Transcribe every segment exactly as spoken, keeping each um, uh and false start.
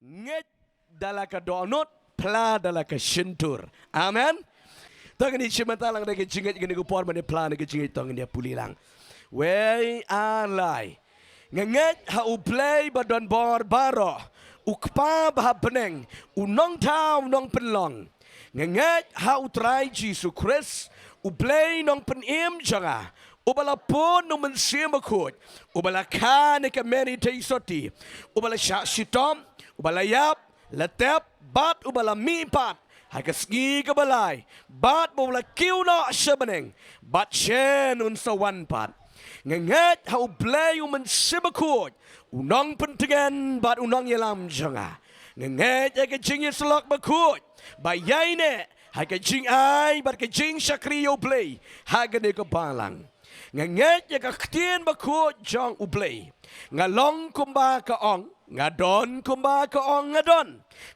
Ngeit da la ka dohnud, phla da la ka shyntur. Amen. To ngin ïa shim bynta lang da ka jingngeit ha kane ka por, mynta phla na ka jingngeit, to ngin ïa pule lang. Wei, ar, lai. Nga ngeit ha U Blei ba don bor baroh, U Kpa ba ha bneng, U Nongthaw Nongpynlong. Nga ngeit ha U Trai Jisu Khrist, U Blei Nongpynim jong nga, uba la pun na U Mynsiem Bakhuid, uba la kha na ka Meri Theisotti, uba la shah shitom, uba la ïap, la tep, bad uba la mihpat ha ka sngi kaba lai, bad ba u la kiew noh sha bneng, bad shen un sa wan pat. Nga ngeit ha U Blei U Mynsiem Bakhuid, U Nongpyntngen bad U Nongïalam jong nga. Nga ngeit ha ka jingïasyllok bakhuid ba ïaineh ha ka jingai bad ka jingshakri ïa U Blei ha kane ka balang. Nga ngeit ïa ka Ktien Bakhuid jong U Blei. Nga long kumba ka ong, nga don kumba ka ong nga don.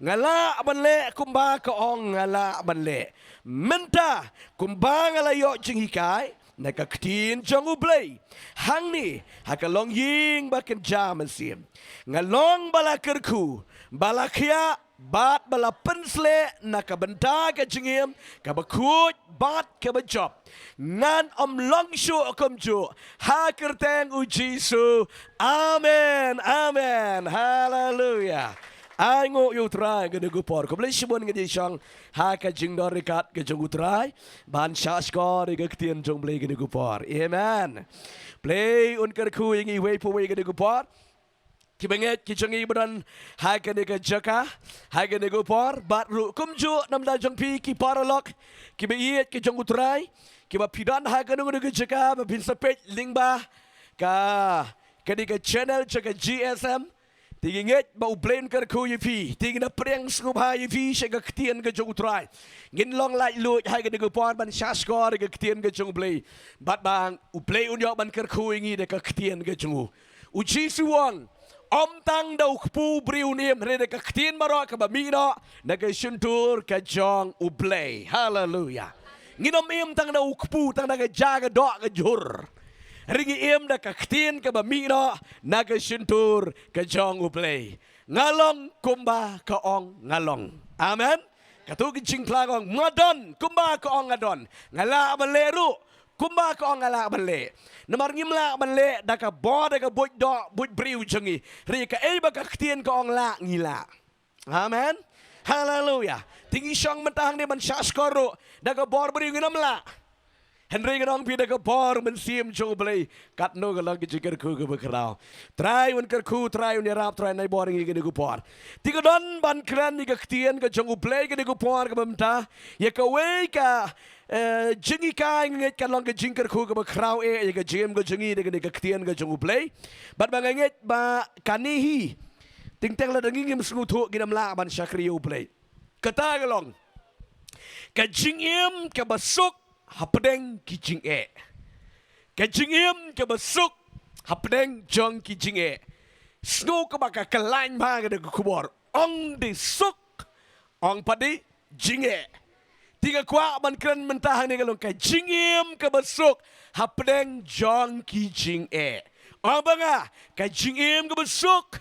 Nga lah ban leh kumba ka ong nga lah ban leh. Mynta, kumba nga la ïoh jinghikai na ka Ktien jong U Blei, hangne ha ka longïing ba kynja mynsiem, nga long ba la kyrkhu, ba la khiah, bad ba la pynsleh na ka bynta ka jingim kaba khuid bad kaba jop. Ngan ym long shuh kumjuh, ha kyrteng U Jisu. Amen. Amen. Haleluia. Ai nguh ïa U Trai ha kane ka por. Khublei shibun, ngin ïa shong ha ka jingdon ryngkat ka jong U Trai ban shahshkor ïa ka Ktien jong U Blei ha kane ka por. Amen. Blei un kyrkhu ïa ngi iwei pa iwei ha kane ka por. Kiba ngeit ki jong ngi ba don ha kane ka jaka, ha kane ka por, bad ruh kumjuh na bynta jong phi ki paralok kiba ïeit ki jong U Trai, kiba phi don ha kano kano ka jaka ba phin sa peit lyngba ka, kane ka channel jong ka G S M. Te ngi ngeit ba U Blei un kyrkhu ïa phi. Te ngin ïa pdiang sngewbha ïa phi sha ka Ktien ka jong U Trai. Ngin long laitluid ha kane ka por ban shahshkor ïa ka Ktien ka jong U Blei. Bad ba U Blei un ïoh ban kyrkhu ïa ngi da ka Ktien ka jong U. U Jisu u ong, ym tang da u kpu u briew un im, hynrei da ka Ktien baroh kaba mih noh na ka shyntur ka jong U Blei. Haleluia. Ngin ym im tang da u kpu, tang da ka ja ka doh ka jhur. Hynrei ngi im da ka Ktien kaba mih noh na ka shyntur ka jong U Blei. Nga long kumba ka ong nga long. Amen. Katto ka jingphla ka ong, nga don kumba ka ong nga don. Nga lah ban leh ruh kumba ka ong nga lah ban leh. Namar ngim lah ban leh da ka bor, da ka buit doh buit briew jong ngi. Hynrei kaei ba ka Ktien ka ong lah, ngi lah. Amen. Haleluia. Te ngi shong mynta hangne ban shahshkor ruh da ka bor briew, ngin ym lah. Hynrei ngan ong ïa phi, da ka bor Mynsiem jong U Blei, katno ka long ka jingkyrkhu kaba khraw. Trai un kyrkhu, Trai un ïarap, Trai un ai bor ïa ngi ha kane ka por. Te nga don ban kren ïa ka Ktien ka jong U Blei ha kane ka por kaba mynta. Ïa kawei ka, eh, jinghikai, nga ngeit kan long ka jingkyrkhu kaba khraw eh ïa ka jingim ka jong ngi da kane ka Ktien ka jong U Blei. Bad ba nga ngeit ba kane hi, teng teng lada ngi ngim sngewthuh, ngin ym lah ban shakri ïa U Blei. Kata ka long ka jingim kaba suk hapdeng ki jingeh. Ka jingim kaba suk hapdeng jong ki jingeh. Sngew kaba ka kyllain bha ka da ka khubor. Ong dei suk, ong pat dei jingeh. Te nga kwah ban kren mynta hangne ka long ka jingim kaba suk hapdeng jong ki jingeh. Ong ba nga, ka jingim kaba suk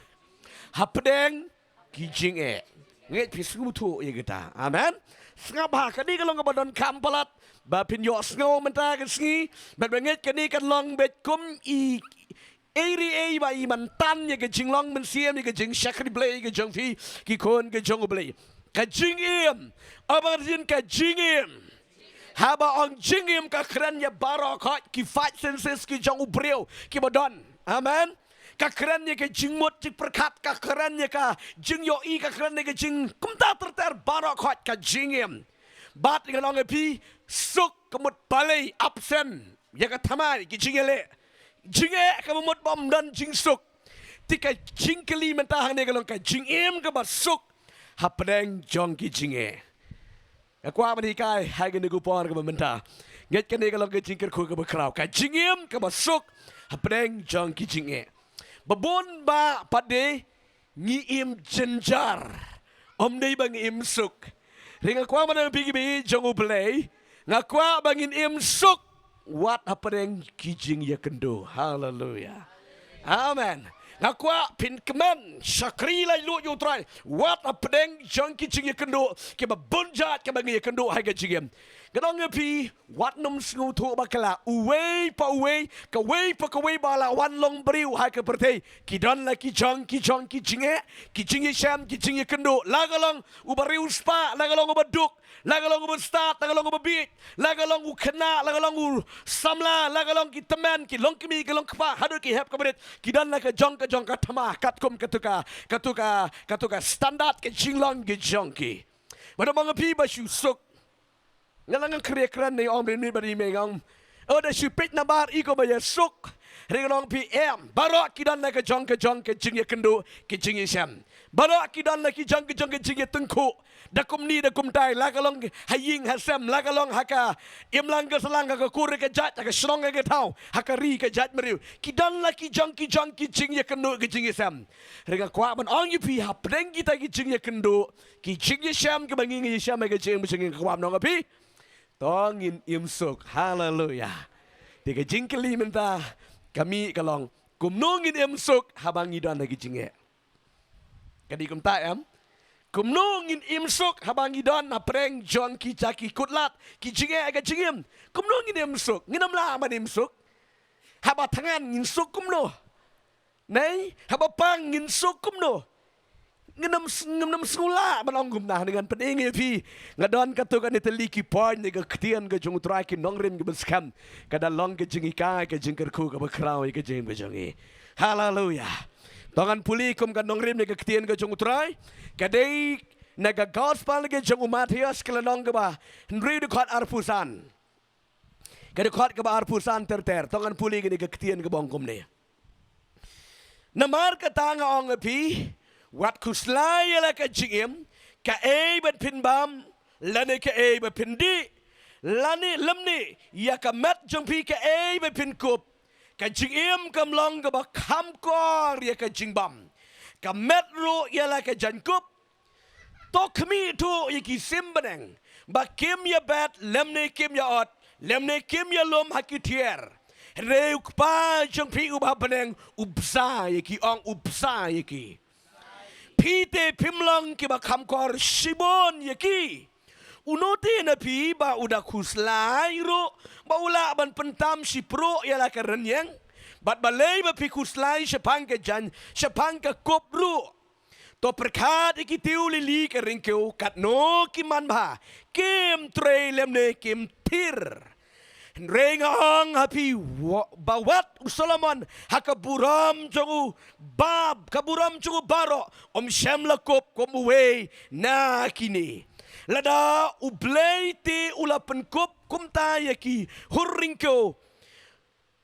hapdeng ki jingeh. Ngeit phi sngewthuh ïa kata. Amen. Sngap bha, kane ka long kaba donkam palat ba phin ïohsngew mynta ka sngi. Bad ba ngeit kane kan long beit kum i, ei ri ei ba i man tan ïa ka jinglong mynsiem, ïa ka jingshakri Blei ka jong phi ki khun ka jong U Blei. Ka jingim. Aba jin ka jingim. Haba ong jingim ka kren ïa baroh khoit ki five senses ki jong u briew kiba don. Amen. Ka kren ïa ka jingmut jingpyrkhat, ka kren ïa ka jingïohi, ka kren ïa ka jing kumta ter ter, baroh khoit ka jingim. Bad ngan ong ïa phi, suk ka mut balei, absent, ïa ka thymmai ki jingïaleh. Jingeh kaba mut ba ym don jingsuk. Te ka jingkylli mynta hangne ka long ka jingim kaba suk hapdeng jong ki jingeh. Nga kwah ban hikai ha kane ka por kaba mynta. Ngeit kane ka long ka jingkyrkhu kaba khraw. Ka jingim kaba suk hapdeng jong ki jingeh. Ba bun bah pat de ngi im jynjar. Ym dei ba ngi im suk. Hynrei nga kwah ban ong ïa phi kiba ïeit jong U Blei, nga kwah ba ngin im suk wat hapdeng ki jingïakynduh. Haleluia. Amen. Nga kwah phin kmen shakri laitluid ïa u Trai wat hapdeng jong ki jingïakynduh kiba bun jait kiba ngi ïakynduh ha ka jingim. Nga ong ïa phi, wat nym sngewthuh bakla, uwei pa uwei, kawei pa kawei ba la wan long briew ha ka pyrthei, ki don la ki jong ki jong ki jingeh, ki jingïashem, ki jingïakynduh. La ka long uba riewspah, la ka long uba duk, la ka long uba stad, la ka long uba bieit, la ka long u khynnah, la ka long u samla, la ka long ki tymmen, ki longkmie, ki longkpa, haduh ki hep ki barit, ki don la ka jong ka jong ka thma katkum katu ka, katu ka, katu ka standard ka jinglong ka jong ki. Bad ym ong ïa phi ba shu suk. Nga la nga kren kren ne ong bad ym bad ym ong. O da shu peit na bar i ko ba ïa suk. Ring long phi em. Baroh ki don la ka jong ka jong ka jingïakynduh, ka jingïashem. Baroh ki don la ki jong ka jong ka jingïatyngkhuh. Da kumne da kumtai, la ka long ha ïing ha sem, la ka long ha ka imlang ka sahlang, ha ka kur ka jait, ha ka shnong ka thaw, ha ka ri ka jaitbynriew. Ki don la ki jong ki jong ki jingïakynduh, ki jingïashem. Ring nga kwah ban ong ïa phi hapdeng kita ki jingïakynduh, ki jingïashem kiba ngi ngi ïashem ha ka jingim jong ngi, nga kwah ban ong ïa phi, to ngin im suk. Haleluya. Te ka jingkylli mynta ka mih ka long, kumno ngin im suk haba ngi don ha ki jingeh? Ka dei kumta em? Kumno ngin im suk haba ngi don hapdeng jong kita ki khuslai, ki jingeh ha ka jingim? Kumno ngin im suk? Ngin ym lah ban im suk. Haba thngan ngin suk kumno? Nei, haba pang ngin suk kumno? Ngin ym s-, ngin ym sngew lah ban ong kumta, ngan pyni ïa phi. Nga don katto katne tylli ki point na ka ktien ka jong u Trai, ki nongrim kiba skhem. Ka da long ka jinghikai, ka jingkyrkhu kaba khraw ïa ka jingim ka jong ngi. Haleluya. To ngan pule kum ka nongrim na ka ktien ka jong u Trai. Ka dei na ka gospel ka jong u Mathaios, ka lynnong kaba hynriew, dkhot arphew san. Ka dkhot kaba arphew san ter ter. To ngan pule kane ka ktien kaba ong kumne. Namar kata nga ong ïa phi, wat khuslai ïa la ka jingim, kaei ba phin bam, lane kaei ba phin dih, lane lymne ïa ka met jong phi kaei ba phin kup. Ka jingim kam long kaba kham kor ïa ka jingbam. Ka met ruh ïa la ka jaiñkup. To khmih thuh ïa ki sim bneng ba kim ïabet, lymne kim ïaot, lymne kim ïalum ha ki thiar. Hynrei u Kpa jong phi uba ha bneng u bsa ïa ki, ong u bsa ïa ki. Phi te phim long kiba kham kor shibun ïa ki. Uno te na phi ba u da khuslai ruh ba u lah ban pyntam shipruh ïa la ka rynïeng? Bad balei ba phi khuslai shaphang ka jaiñ, shaphang ka kup ruh? To pyrkhat ïa ki tiew lili ka ryngkew, katno ki man bha, kim trei lymne kim thir. Hynrei nga ong ha phi, wa-, ba wat u Solomon ha ka burom jong u ba, ka burom jong u baroh, um shym la kup kum uwei na kine. Lada U Blei te u la pynkup kumta ïa ki hur ryngkew,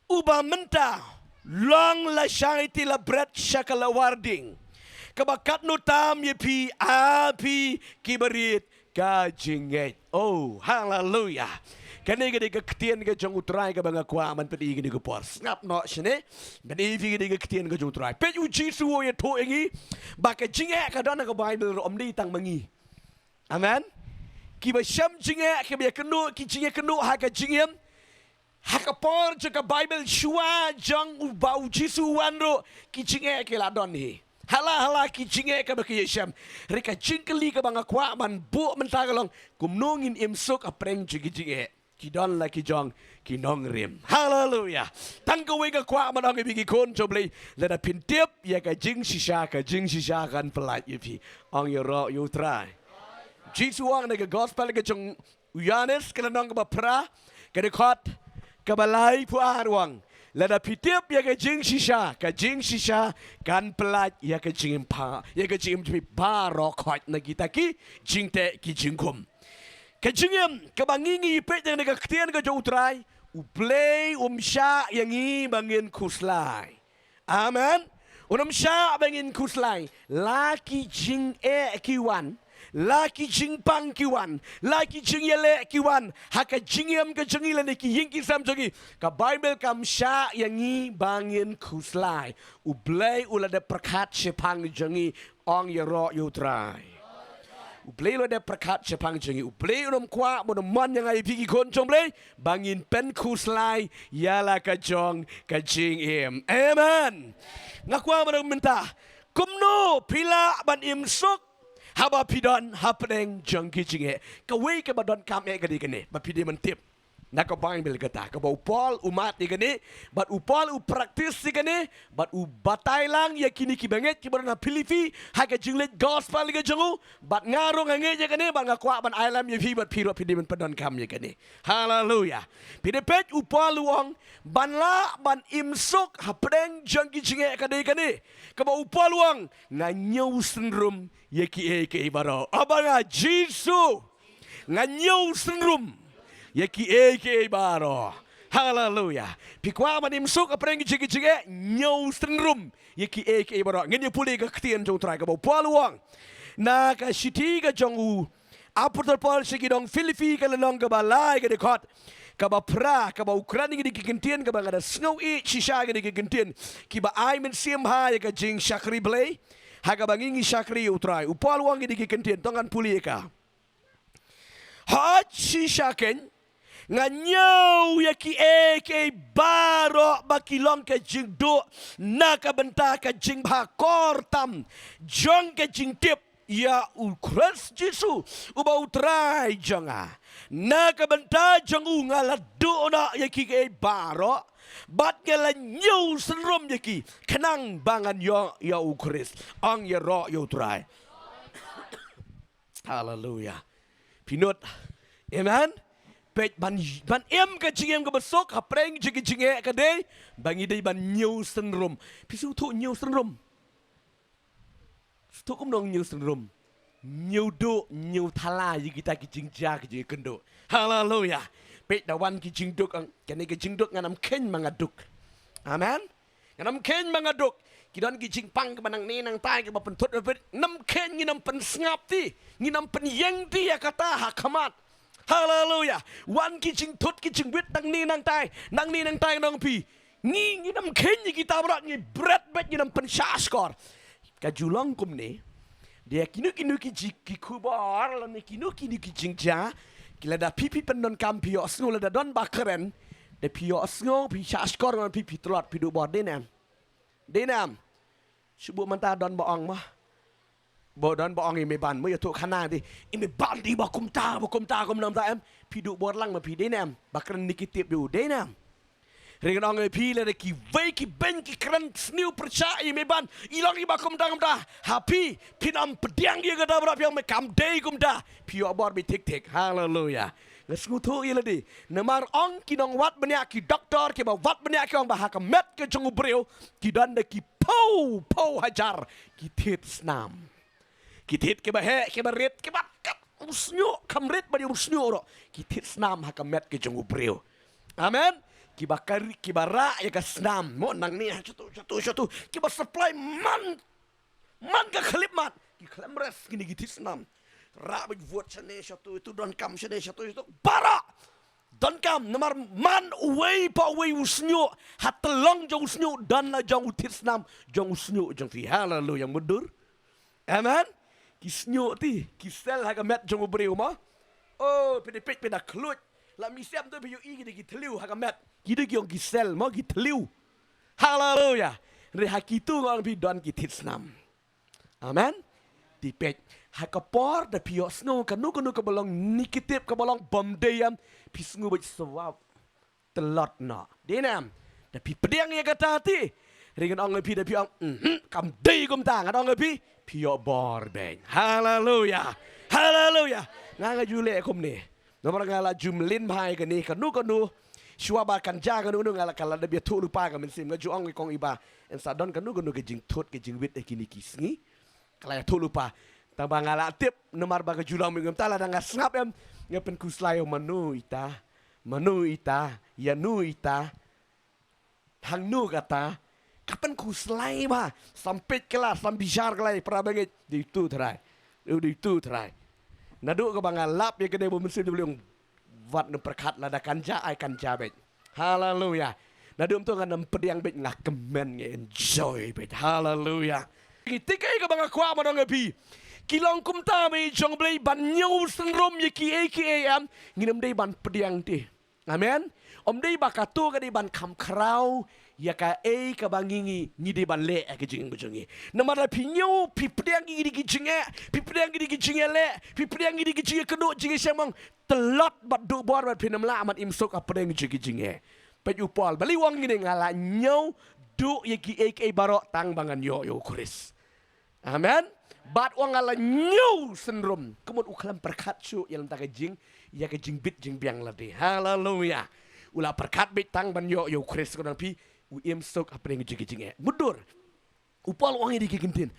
uba mynta long lashai te la bret sha ka lawar ding. Kaba katno tam ïa phi, a phi kiba rit ka jingngeit. Oh, haleluya. Kane ka dei ka ktien ka jong u Trai kaba nga kwah ban pyni kane ka por. Sngap noh shane. Ban pyni kane ka ktien ka jong u Trai. Peit, u Jisu u ïathuh ïa ngi ba ka jingeh ka don ha ka Baibl ruh, ym dei tang ma ngi. Amen. Kiba shem jingeh, kiba ïakynduh ki jingïakynduh ha ka jingim, ha ka por jong ka Baibl, shuwa jong u ba u Jisu u wan ruh, ki jingeh ki la don hi. Hala hala ki jingeh kaba ki ïashem. Hynrei ka jingkylli kaba nga kwah ban buh mynta ka long, kumno ngin im suk hapdeng jong ki jingeh? Ki don la ki jong ki nongrim. Haleluya. Tang kawei nga kwah ban ong ïa phi ki khun jong U Blei, lada phin tip ïa ka jingshisha, ka jingshisha kan pyllait ïa phi. Ong ïaroh ïa u Trai. Jisu u ong na ka gospel ka jong u Ïoannis, ka lynnong kaba phra, ka dkhot kaba laiphew ar, u ong, lada phi tip ïa ka jingshisha, ka jingshisha kan pyllait ïa ka jingim pha, ïa ka jingim jong phi baroh khoit na kita ki jingteh ki jingkhum. Ka jingim kaba ngi ngi peit na ka ktien ka jong u Trai, U Blei um shah ïa ngi ba ngin khuslai. Amen. Un ym shah ba ngin khuslai. La ki jingeh ki wan, la ki jingpang ki wan, la ki jingïaleh ki wan ha ka jingim ka jong ngi lane ki ïing ki sem jong ngi, ka Baibl kam shah ïa ngi ba ngin khuslai. U Blei u la dep pyrkhat shaphang jong ngi. Ong ïaroh ïa u Trai. U Blei u la dep pyrkhat shaphang jong ngi. U Blei um kwah, um mon ïa nga ïa phi ki khun jong U Blei, ba ngin pynkhuslai ïa la ka jong ka jingim. Amen. Nga kwah ban ong mynta, kumno phi lah ban im suk haba phi don hapdeng jong ki jingeh? Kawei kaba donkam eh ka dei kane, ba phi dei ban tip na ka Baibl kata, kaba u Paul u mad ïa kane, bad u Paul u practice ïa kane, bad u batai lang ïa kine ki bangeit kiba don ha Philippi ha ka jingleit gospel ka jong u, bad nga ruh nga ngeit ïa kane, bad nga kwah ban ai lem ïa phi, bad phi ruh phi dei ban pyndonkam ïa kane. Haleluya. Phi dei peit, u Paul u ong, ban lah ban im suk hapdeng jong ki jingeh ka dei kane, kaba u Paul u ong, nga ñiew synrum ïa kiei kiei baroh. Haba nga Jisu, nga ñiew synrum ïa kiei kiei baroh. Haleluya. Phi kwah ban im suk hapdeng ki jingeh, ñiew synrum ïa kiei kiei baroh. Ngin ïa pule ka ktien jong U Trai, kaba u Paul u ong na ka shithi ka jong u Apostol Paul sha ki nong Philippi, ka lynnong kaba lai, ka dkhot kaba phra, kaba u kren ïa kine ki kyntien, kaba nga da sngew ïeit shisha ïa kine ki kyntien, kiba ai mynsiem bha ïa ka jingshakri Blei, ha kaba ngi ngi shakri ïa U Trai. U Paul u ong ïa kine ki kyntien, to ngan pule ïa ka. Hooid shisha kein, nga ñiew ïa kiei kiei baroh ba ki long ka jingduh na ka bynta ka jingbha kor tam jong ka jingtip ïa U Khrist Jisu, uba U Trai jong nga. Na ka bynta jong u nga la duh noh ïa kiei kiei baroh, bad nga la ñiew synrum ïa ki, khnang ba ngan ïoh ïa U Khrist. Ong ïaroh ïa U Trai. Haleluya. Phi nud. Amen. Peit, ban, ban im ka jingim kaba suk hapdeng jong ki jingeh ka dei ba ngi dei ban ñiew synrum. Phi sngewthuh ñiew synrum? Sngewthuh kumno ñiew synrum? Ñiew duh, ñiew thala ïa kita ki jingjia ki jingkynduh. Haleluya. Peit, da wan ki jingduk, ang, kane ka jingduk ngan ym kheiñ ma nga duk. Amen. Ngan ym kheiñ ma nga duk. Ki don ki jingpang kiba nangne nangtai kiba pynthut pynwit. Ngan ym kheiñ, ngin ym pynsngap ti, ngin ym pynïeng ti ïa kata ha khmat. Haleluya. Wan ki jingthut ki jingwit nangne nangtai, nangne nangtai, ngan ong phi. Ngi, ngin ym kheiñ ïa kita baroh, ngi bret beit, ngin ym pynshah shkor. Ka ju long kumne. Dei kino kino ki ji, ki khubor lane kino kino ki jingjia, ki lada phi phi pyndonkam phi ïohsngew, lada don ba kren, da phi ïohsngew, phi shah shkor, ngan ong phi, phi tlot, phi duh bor, dei ne em? Dei ne em? Shu buh mynta don ba ong mo. Ba don ba ong i Meiban mo, ïathuh khana ti. I Meiban dei ba kumta, ba kumta, kumta, kumta em. Phi duh bor lang ma phi, dei ne em? Ba kren negative ïa u, dei ne em? Hynrei ngan ong ïa phi, lada kiwei ki beiñ ki kren sniew pyrshah ïa i Meiban, i long i ba kumta kumta, ha phi, phin ym pdiang ïa kata baroh, phi ong me kam dei kumta, phi ïoh bor beit thik thik. Haleluya. Nga sngewthuh ïa lade. Namar ong ki nongwad bniah, ki doktor kiba wad bniah ki ong ba ha ka met ka jong u briew ki don da ki phew phew hajar ki thied snam. Ki thied kiba heh, kiba rit, kiba kat, u shñiuh, kham rit bad ïa u shñiuh ruh. Ki thied snam ha ka met ka jong u briew. Amen. Kiba kari, kiba rah ïa ka snam. Mo nangne, shatu, shatu, shatu. Kiba supply man, man ka khyllipmat. Ki khlem rest kine ki thied snam. Rah bad vote shane shatu, ïa tu donkam shane shatu, shatu. Baroh donkam, namar man uwei pa uwei u shñiuh, ha tyllong jong u shñiuh don la jong u thied snam jong u shñiuh jong phi. Haleluya, mutdur. Amen. Ki shñiuh ti, ki cell ha ka met jong u briew mo. Oh, phi da peit, phi da khluit. La mynsiem tu phi ïohi kine ki thliew ha ka met. Ki dei ki ong ki cell mo, ki thliew. Haleluya. Hynrei ha kitu nga ong phi don ki thied snam. Amen. Te peit, ha ka por da phi ïohsngew kano kano kaba long negative, kaba long bym dei em, phi sngew beit sawap. Tlot noh. Dei ne em? Da phi pdiang ïa kata ti. Hynrei ngan ong ïa phi, da phi ong, "Mhm, kam dei kumta," ngan ong ïa phi, phi ïoh bor beit. Haleluya. Haleluya. Nga nga ju leh kumne. Namar nga la ju mlien bha ïa kane, kano kano. Shuwa ba kan jia kano kano nga la, ka la dep ïathuh lypa ka mynsiem. Nga ju ong ïa kong Iba, yn sa don kano kano ka jingthut ka jingwit ha kine ki sngi. Ka la ïathuh lypa. Tang ba nga la tip, namar ba ka ju long mynta, lada nga sngap em, nga pynkhuslai, ïa mano ita, mano ita, ïano ita, hangno kata. Ka pynkhuslai bha, sam peit kylla, sam bijar kylla, para bangeit, dei tu Trai. Dei tu Trai. Naduh kaba nga lap ïa kane, ba u Mynsiem jong u Blei u ong, wat nym pyrkhat, lada kan jia, ai kan jia beit. Haleluya. Naduh mynta nga nym pdiang beit, nga kmen, nga enjoy beit. Haleluya. Kine ki kaei kaba nga kwah ban ong ïa phi. ki long kumta ba ïa jong Blei ban ñiew synrum ïa kiei kiei em, ngin ym dei ban pdiang te. Amen. Ym dei ba kato ka dei ban kham khraw ïa kaei kaba ngi ngi ngi dei ban leh ïa ka jingim ka jong ngi. Namar lada phi ñiew, phi pdiang ïa ki jingeh, phi pdiang ïa ki jingeh leh, phi pdiang ïa ki jingeh kynduh, jingeh seng mong, tlot bad duh bor bad phin ym lah ban im suk hapdeng jong ki jingeh. Peit u Paul, balei u ong ngi ne, nga la ñiew duh ïa kiei kiei baroh tang ba ngan ïoh ïa u Khrist. Amen. Bad u ong nga la ñiew synrum. Ka mut u khlem pyrkhat shuh ïa lynta ka jing, ïa ka jingbit jingbiang lade. Haleluya. U la pyrkhat beit tang ban ïoh ïa u Khrist, ka dang phi, u im suk hapdeng jong ki jingeh. Mutdur. U Paul u ong ïa ki kyntien.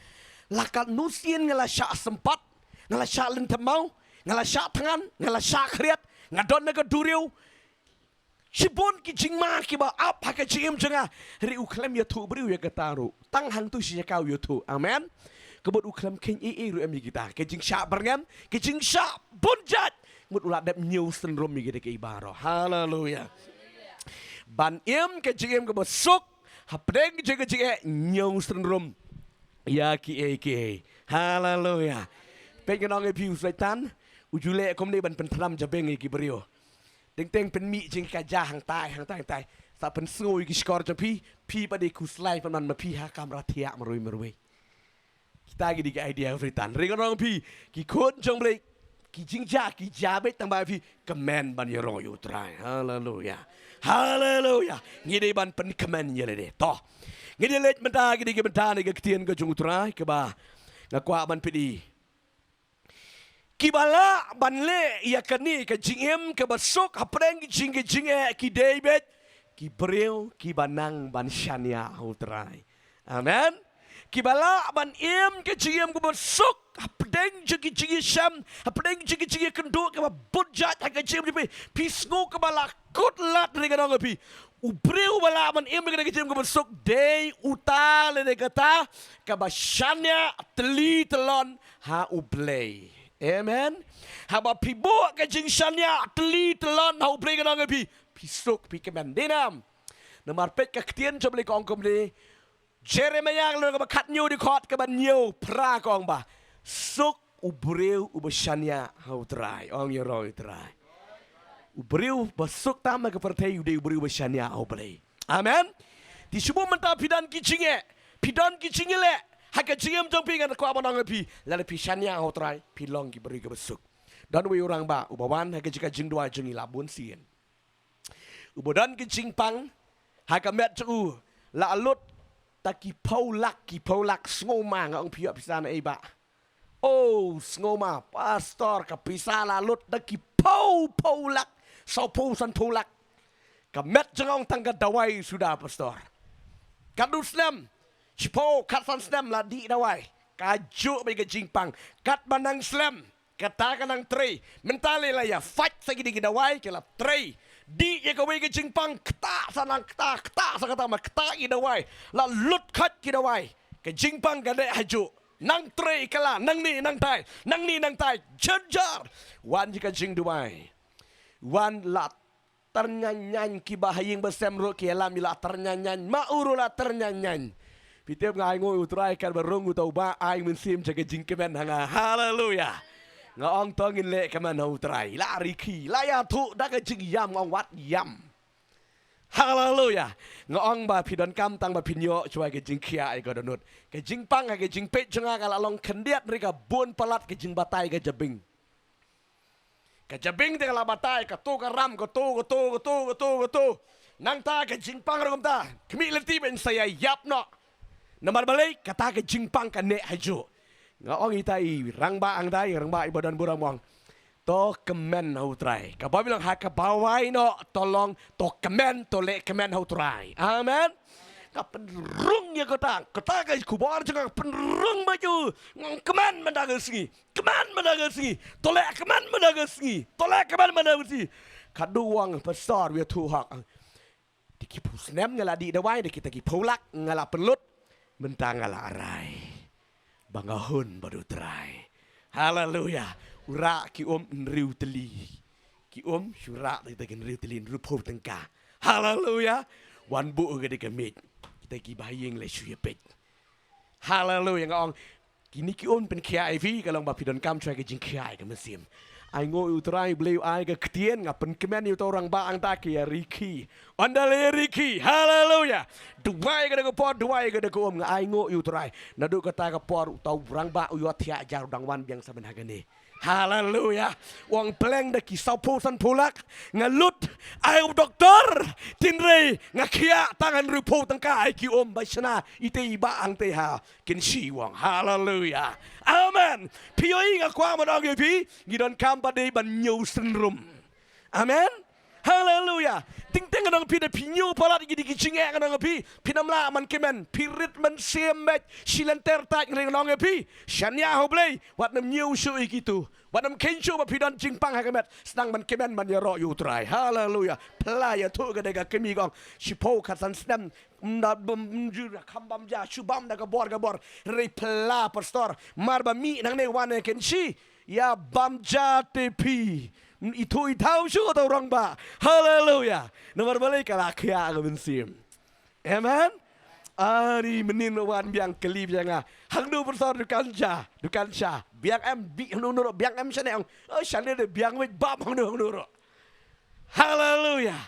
La katno sien nga la shah sympat, nga la shah lynthem maw, nga la shah thngan, nga la shah khriat, nga don na ka duriaw. Shibun ki jingma kiba ap ha ka jingim jong nga. Hynrei u khlem ïathuh briew ïa kata ruh. Tang hangto shi jaka u ïathuh. Amen. Ka mut u khlem kheiñ ei ei ruh em ïa kita. Ka jingshah byrngem, ka jingshah bun jait. Mut u la dep ñiew synrum ïa kita kiei baroh. Haleluya. Ban im ka jingim kaba suk hapdeng jong ka jingeh, ñiew synrum ïa kiei kiei. Haleluya. Peit, ngan ong ïa phi, u Soitan u ju leh kumne ban pynthnam jabieng ïa ki briew. Teng teng pynmih jingkajia hangtai hangtai hangtai. Sa pynsngew ïa ki shkor jong phi, phi pat dei khuslai pynban ma phi ha kamra thiah marwei marwei. Kita ki dei ki idea u Soitan. Hynrei ngan ong ïa phi, ki khun jong Blei, ki jingjia ki jia beit tang ba phi kmen ban ïaroh ïa u Trai. Haleluya. Haleluya. Ngi dei ban pynkmen ïa lade. To, ngi dei leit mynta, ki dei ki bynta na ka ktien ka jong u Trai kaba nga kwah ban pyni. Kiba lah ban leh ïa kane ka jingim kaba suk hapdeng jong ki jingeh ki dei beit ki briew kiba nang ban shaniah ha u Trai. Amen. Kiba lah ban im ka jingim kaba suk hapdeng jong ki jingïashem, hapdeng jong ki jingïakynduh kaba bun jait ha ka jingim jong phi. Phi sngew kaba la kut lad, hynrei ngan ong ïa phi, u briew uba lah ban im ïa ka jingim kaba suk dei uta lane kata kaba shaniah tylli tyllon ha U Blei. Amen. Haba phi buh ka jingshaniah tylli tyllon ha U Blei, ngan ong ïa phi, phi suk, phi kmen. Dei namar, peit, ka ktien jong U Blei ka ong kumne, Jeremiah ka lynnong kaba khathynñiew, dkhot kaba hynñiew phra, ka ong ba, suk u briew uba shaniah ha u Trai. Ong ïaroh ïa u Trai. U briew ba suk tam ha ka pyrthei u dei u briew ba shaniah ha U Blei. Amen. Te shu buh mynta phi don ki jingeh, phi don ki jingeh leh ha ka jingim jong phi, ngan kwah ban ong ïa phi, lada phi shaniah ha u Trai phi long ki briew kiba suk. Don uwei u rangbah uba wan ha ka jaka jingduwai jong ngi la bun sien. Uba don ki jingpang ha ka met jong u la lut da ki phew lak, ki phew lak. Sngewma, nga ong phi, ïoh pisa na ei bah? Oh, sngewma pastor, ka pisa la lut da ki phew phew lak, saw phew san phew lak. Ka met jong nga ong tang ka dawai suda pastor. Katno snem? Shiphew, khatsan snem la dih dawai. Kajuh bha ka jingpang. Katba nang slem, kata ka nang trei. Mynta lei la ïa fight sa kine ki dawai, ki la trei. Dih ïa kawei ka jingpang, ktah sa nang ktah, ktah sa kata, ma ktah ki dawai. La lut khait ki dawai. Ka jingpang ka dei hajuh. Nang trei ka la, nangne nangtai, nangne nangtai. Jynjar. Wan ïa ka jingduwai. Wan la tyrñiang ñiang, kiba ha ïing ba sem ruh ki ïalam, i la tyrñiang ñiang, ma u ruh la tyrñiang ñiang. Phi tip, nga ai nguh ïa u Trai katba rung uta u Bah Ain Mynsiem jong ka jingkmen ha nga. Haleluya. Nga ong to ngin leh kmen ha u Trai. La rikhi, la ïathuh da ka jingïam, nga ong wat ïam. Haleluya. Nga ong ba phi donkam tang ba phin ïoh shuwa ka jingkhiah ïa ka dohnud. Ka jingpang ha ka jingpeit jong nga ka la long khyndiat, hynrei ka bun palat ka jingbatai ka jabieng. Ka jabieng te ka la batai, kato ka ram, kato, kato, kato, kato, kato. Nangta ka jingpang ruh kumta. Khmih lynti ban sa ïa ïap noh. Namar balei? Kata ka jingpang ka neh hajuh. Nga ong ïa ita i rangbah hangta, i rangbah iba don burom, nga ong, to kmen ha u Trai. Ka Baibl ong ha kaba wai noh, to long, to kmen, to leh kmen ha u Trai. Amen. Ka pynrung ïa kata, kata ka khubor jong nga ka pynrung bha ïa u. Nga ong kmen mynta ka sngi. Kmen mynta ka sngi. To leh kmen mynta ka sngi. To leh kmen mynta ka sngi. Ka duwang pastor, u ïathuh hok. Da ki phew snem nga la dih dawai, da kita ki phew lak nga la pynlut. Mynta nga la rai ba nga hun bad u Trai. Haleluya. U rah ki um hynriew tylli. Ki um shu rah da kita ki hynriew tylli, hynriew phew tyngka. Haleluya. Wan buh ka dei ka miej. Kita kiba ha ïing lei shu ïa peit. Haleluya. Nga ong, Kine ki um pynkhiah ïa phi, ka long ba phi donkam shuwa ka jingkhiah ïa ka mynsiem. Ai nguh ïa u Trai, Blei u ai ka ktien, nga pynkmen ïa uto u rangbah hangta ki ïa rikhi. Ynda la ïa rikhi, haleluya. Duwai ka da ka por, duwai ka da ka um, nga ai nguh ïa u Trai. Naduh kata ka por, uto u rangbah u ïohthiah jar u dang wan biang sa ban ha kane. Haleluya. U ong pleng da ki sawphew sanphew lak. Nga lut, ai u doktor. Tynrai, nga khiah tang hynriewphew tyngka, ai ki um ba shna, ite i bah hangta ha Kynshi, u ong. Haleluya. Amen. Phi ïohi, nga kwah ban ong ïa phi, ngi donkam pat dei ban ñiew synrum. Amen. Haleluya. Teng teng nga ong phi, da phi ñiew palat ïa kine ki jingeh, nga ong ïa phi, phin ym lah ban kmen, phi rit mynsiem beit, shi lynter tait, nga ong ïa phi, shaniah ha u Blei, wat nym ñiew shuh ïa kito. Wat nym kheiñ shuh ba phi don jingpang ha ka met, sdang ban kmen ban ïaroh ïa u Trai. Haleluya. Pla ïathuh ka da ka kmie, ka ong, shiphew khatsan snem, ym da bym, ym ju da kham bam ja, shu bam da ka bor ka bor. Hynrei pla, pastor, mar ba mih nangne wan ha Kynshi, ïa bam ja te phi. Ym ithuh ithaw shuh uto u rangbah. Haleluya. Namar balei? Ka la khiah ka mynsiem. Amen. Ari mynnin wan biang, kylli biang nga. Hangno pastor dukan sha, dukan sha? Biang em? Bih hangno hangno ruh? Biang em shane? Ong, oh, shane de, biang, wei bam hangno hangno ruh. Haleluya.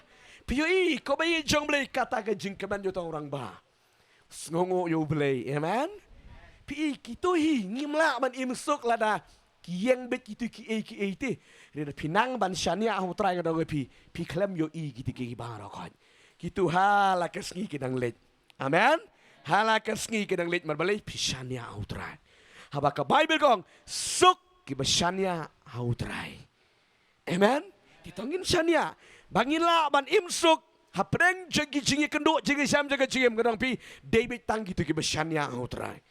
Phi ïohi, ko ba ïeit jong Blei, kata ka jingkmen jong uto u rangbah. Sngewnguh ïa u Blei. Amen. Phi ïohi, kito hi ngim lah ban im suk lada ki ïeng beit kito kiei kiei te. Hynrei da phi nang ban shaniah ha u Trai, nga ong ïa phi, phi khlem ïohi kito kiei baroh khoit. Kito ha la ka sngi ki nang leit. Amen. Ha la ka sngi ki nang leit, namar balei? Phi shaniah ha u Trai. Haba ka Baibl ka ong, suk kiba shaniah ha u Trai. Amen. Te to ngin shaniah ba ngin lah ban im suk hapdeng jong ki jingïakynduh jingïashem jong ka jingim, nga ong ïa phi, dei beit tang kito kiba shaniah ha u Trai.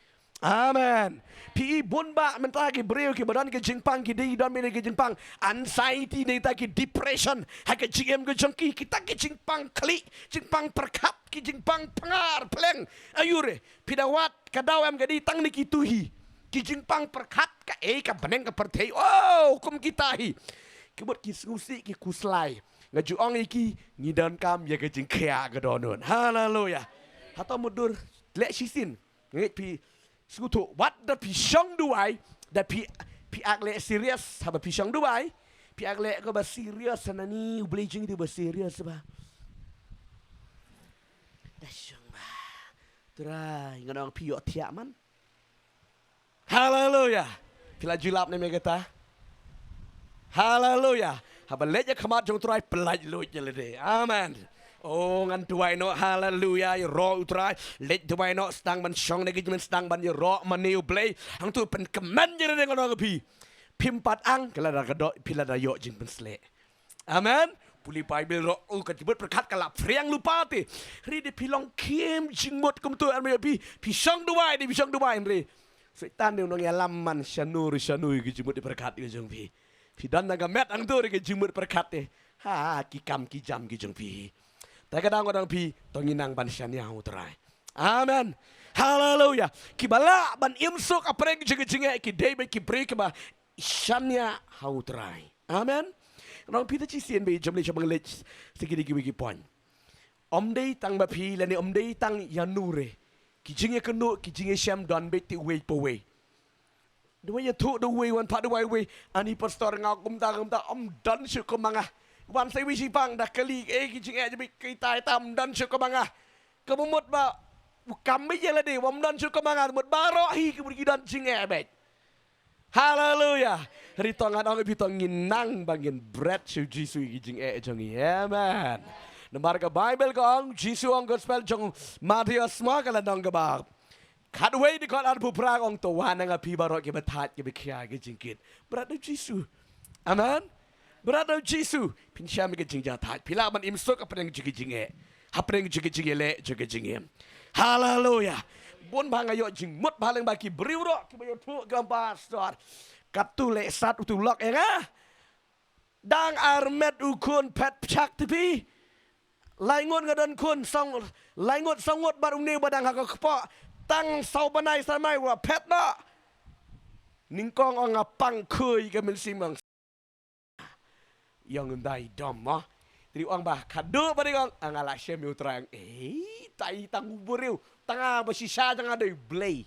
Amen. Phi i, bun bah mynta ki briew kiba don ka jingpang, ki dei don mynta ka jingpang anxiety, ne ta ki depression ha ka jingim ka jong ki, kita ki jingpang khlieh, jingpang pyrkhat, ki jingpang pyngar pleng. Aiu re, phi da wad, ka daw em, ka dei tang na kito hi. Ki jingpang pyrkhat, kaei ka bneng ka pyrthei, oh, kum kita hi. Ki mut ki sngewsih, ki khuslai. Nga ju ong ïa ki, ngi donkam ïa ka jingkhiah ka dohnud. Haleluya. Hato mutdur, leh shisien. Nga ngeit phi sngewthuh, wat da phi shong duwai, da phi, phi ak leh serious, haba phi shong duwai, phi ak leh kaba serious, hangne U Blei jong ngi uba serious ba. Da shong ba. Trai, nga ong phi ïohthiah man. Haleluya. Phi la ju lap ne em ïa kata? Haleluya. Haba leit ïa khmat jong u Trai, pyllait luid ïa lade. Amen. Oh, ngan duwai noh, haleluya, ïaroh u Trai. Leit duwai noh, sdang ban shong na ka jingmut, sdang ban ïaroh mane U Blei. Hangto pynkmen ïa lade, nga ong ïa phi. Phim pat ang, ka la da ka doh, phi la da ïoh jingpynshlur. Amen. Pule Baibl ruh, oh, ka jingmut pyrkhat ka la phriang lypa te. Hynrei da phi long khim jingmut kumto, amen, phi, phi shong duwai, da phi shong duwai, hynrei Soitan ne u nongïalam man shano re shano ïa ka jingmut pyrkhat ka jong phi. Phi don na ka met hangto re ka jingmut pyrkhat te. Ha, ki kam ki jam ki jong phi. Te ka daw nga ong ïa phi, to ngin nang ban shaniah ha u Trai. Amen. Haleluya. Kiba lah ban im suk hapdeng jong ka jingeh ki dei beit ki briew kiba shaniah ha u Trai. Amen. Nga ong ïa phi, te shisien ba ïeit jong Blei, sha ba ngan leit sha kine kiwei ki point. Ym dei tang ba phi lane ym dei tang ïano re. Ki jingïakynduh, ki jingïashem don beit te uwei pa uwei. Duwai ïathuh da uwei, wan pat duwai uwei. Ani pastor, nga kumta kumta, ym don shuh kum ma nga. Wan sa iwei shipang da kylli, eh, ki jingeh jong phi kitai tam, ym don shuh kum ma nga. Ka mut ba u kam beit ïa lade, ym don shuh kum ma nga, mut baroh hi ki mut ki don jingeh beit. Haleluya. Hynrei to ngan ong ïa phi, to ngin nang ba ngin bret sha u Jisu ïa ki jingeh jong ngi. Amen. Namar ka Baibl ka ong, Jisu ong, Gospel jong Mathaios mo, ka lynnong kaba khatwei, dkhot arphew phra, ong, to wan na nga phi baroh kiba thait kiba khia ki jingkit. Bret da u Jisu. Amen. Bret da u Jisu, phin shem ïa ka jingjahthait. Phi lah ban im suk hapdeng jong ka jingeh, hapdeng jong ka jingïaleh jong ka jingim. Haleluya. Bun ba nga ïoh jingmut ba lyngba ki briew ruh kiba ïathuh, ki ong, pastor, katto leh sat uto u lok ïa nga. Dang armet u khun phet pjak te phi. Lai ngut nga don khun, song, lai ngut song ngut bad une ba dang ha ka kpoh. Tang saw bnai san bnai u la phet noh. Nyngkong ong nga pang khuid ka mynsiem, ong. Ïong ym dei dom mo. Te u ong ba khadduh ba dei, ong, nga la shem ïa u Trai, ong. Eh, tai tang u briew, tang ba shisha jong nga dei Blei.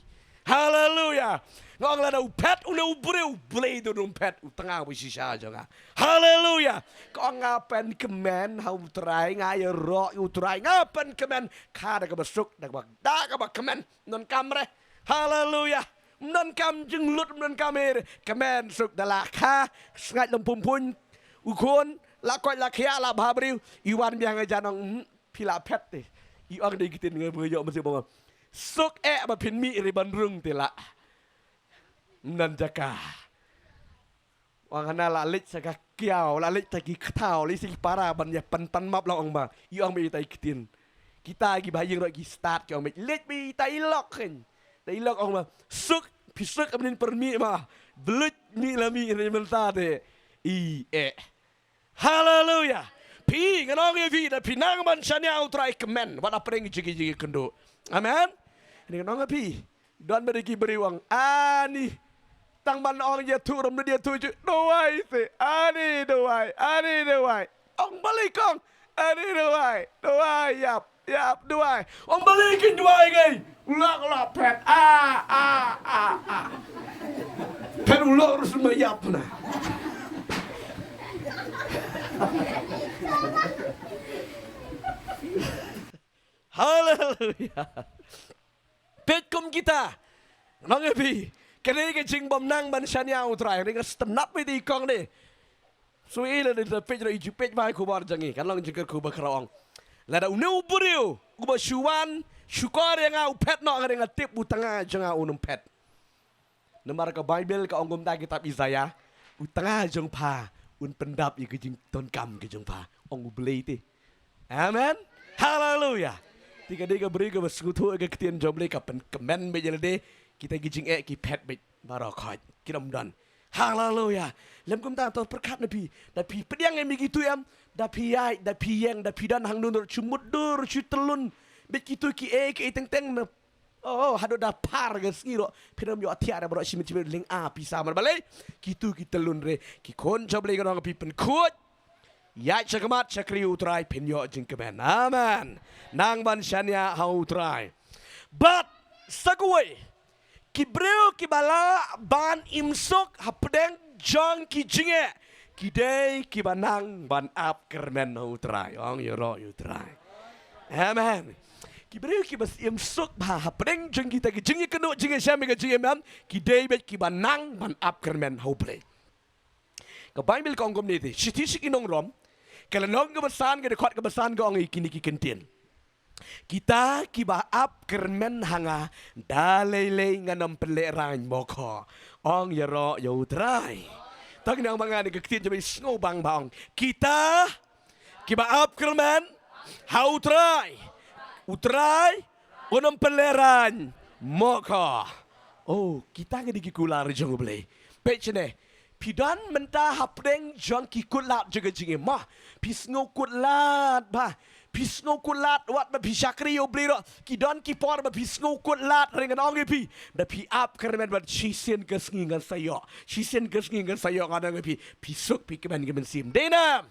Haleluya. Nga ong lada u phet une u briew, u Blei u don phet, u tnga ba shisha jong nga. Haleluya. Ka ong nga pynkmen ha u Trai, nga ïaroh ïa u Trai, nga pynkmen, kha da kaba suk, da kaba, da kaba kmen, ym don kam re. Haleluya. Ym don kam jinglut, ym don kam re. Kmen suk da la kha, sngaid lem pumpuñ, u khun, la koit la khiah, la bha briew, i wan biang ha jan ong, "Hmm, phi la phet te." I ong dei ki ktien nga ba ïoh mynsiem ba nga. "Suk eh ba phin mih re ban rung te la." Ym don jaka. Ong hana la leit sa ka kiaw, la leit ta ki kthaw, leit sa ki para ban ïa pyntan map la ong ba. I ong ba ita i ktien. Kita ki ba ïing roh ki stad ki ong ba. Leit ba ita i lok khein. Ta i lok ong ba. "Suk, phi suk am nin pyrmih ma. Bluit mih la mih re mynta te." I eh. Haleluya. Phi, ngan ong ïa phi, da phi nang ban shaniah u Trai kmen. Wat hapdeng jingkynduh. Amen. Ni ngan ong ïa phi. Don ba dei ki briew ong, "Ani." Tang ban ong ïathuh, rum ïathuh ju. "Duwai te. Ani duwai. Ani duwai." Ong balei kong. "Ani duwai. Duwai ïap. Ïap duwai." Ong balei kin duwai ngai. "Lok lok phet. Ah, ah, ah, ah." Phet u lok rus ma ïap na. Haleluya. Peit kum kita. Nang ïa phi. Kane ka jingbym nang ban shaniah u Trai. Ring stem nap ïa i kong ne. So i la dei da peit ra i ju peit bai khubor jong i. Kan long jingkyrkhu ba khraw ong. Lada une u briew uba shu wan, shu kor ïa nga u phet noh, nga dei nga tip u tnga jong nga un ym phet. Namar ka Baibl ka ong kumta kitab Isaiah, u tnga jong pha un pyndap ïa ka jingdonkam ka jong pha. Ong u Blei te. Amen. Haleluya. Te ka dei ka briew kaba sngewthuh ïa ka ktien jong u Blei, ka pynkmen beit ïa lade, kita ki jingeh ki phet beit baroh khoit. Kim don. Haleluya. Lem kumta to pyrkhat na phi. Da phi pdiang ïa mi ki tu em. Da phi ïaid, da phi ïeng, da phi don hangne ruh shu mutdur, shu tyllun. Beit ki tu ki ei, ki ei teng teng na. Oh, haduh da phar ka sngi ruh. Phin ym ïoh thiah re baroh shi miet shi miet, lynga pisa mar balei. Ki tu ki tyllun re. Ki khun jong u Blei, ngan ong ïa phi, pynkhuid. Ïaid sha khmat shakri u Trai, phin ïoh jingkmen. Amen. Nang ban shaniah ha u Trai. Bad sa kawei, ki briew kiba lah ban im suk hapdeng jong ki jingeh, ki dei kiba nang ban ap kyrmen ha u Trai. Ong ïaroh ïa u Trai. Amen. Ki briew kiba im suk bha hapdeng jong kita ki jingïakynduh, jingïashem, ka jingïaman, ki dei beit kiba nang ban ap kyrmen ha u Blei. Ka Baibl ka ong kumne te, shithi sha ki nong Rom, ka lynnong kaba san, ka dkhot kaba san, ka ong ïa kine ki kyntien. Kita kiba ap kyrmen ha nga, da lei lei ngan ym pynlehraiñ mo kho. Ong ïaroh ïa u Trai. Tang nang ba nga ne ka ktien jong i sngewbang ba ong. Kita kiba ap kyrmen ha u Trai, u Trai un ym pynlehraiñ mo kho. Oh, kita ki dei ki kular jong u Blei. Peit shane. Phi don mynta hapdeng jong ki kutlad jong ka jingim mo. Phi sngew kutlad bha. Phi sngew kutlad wat ba phi shakri ïa u Blei ruh. Ki don ki por ba phi sngew kutlad, re ngan ong ïa phi. Da phi ap kyrmen bad shisien ka sngi ngan sa ïoh. Shisien ka sngi ngan sa ïoh, ngan ong ïa phi. Phi suk, phi kmen ka mynsiem. Dei ne em?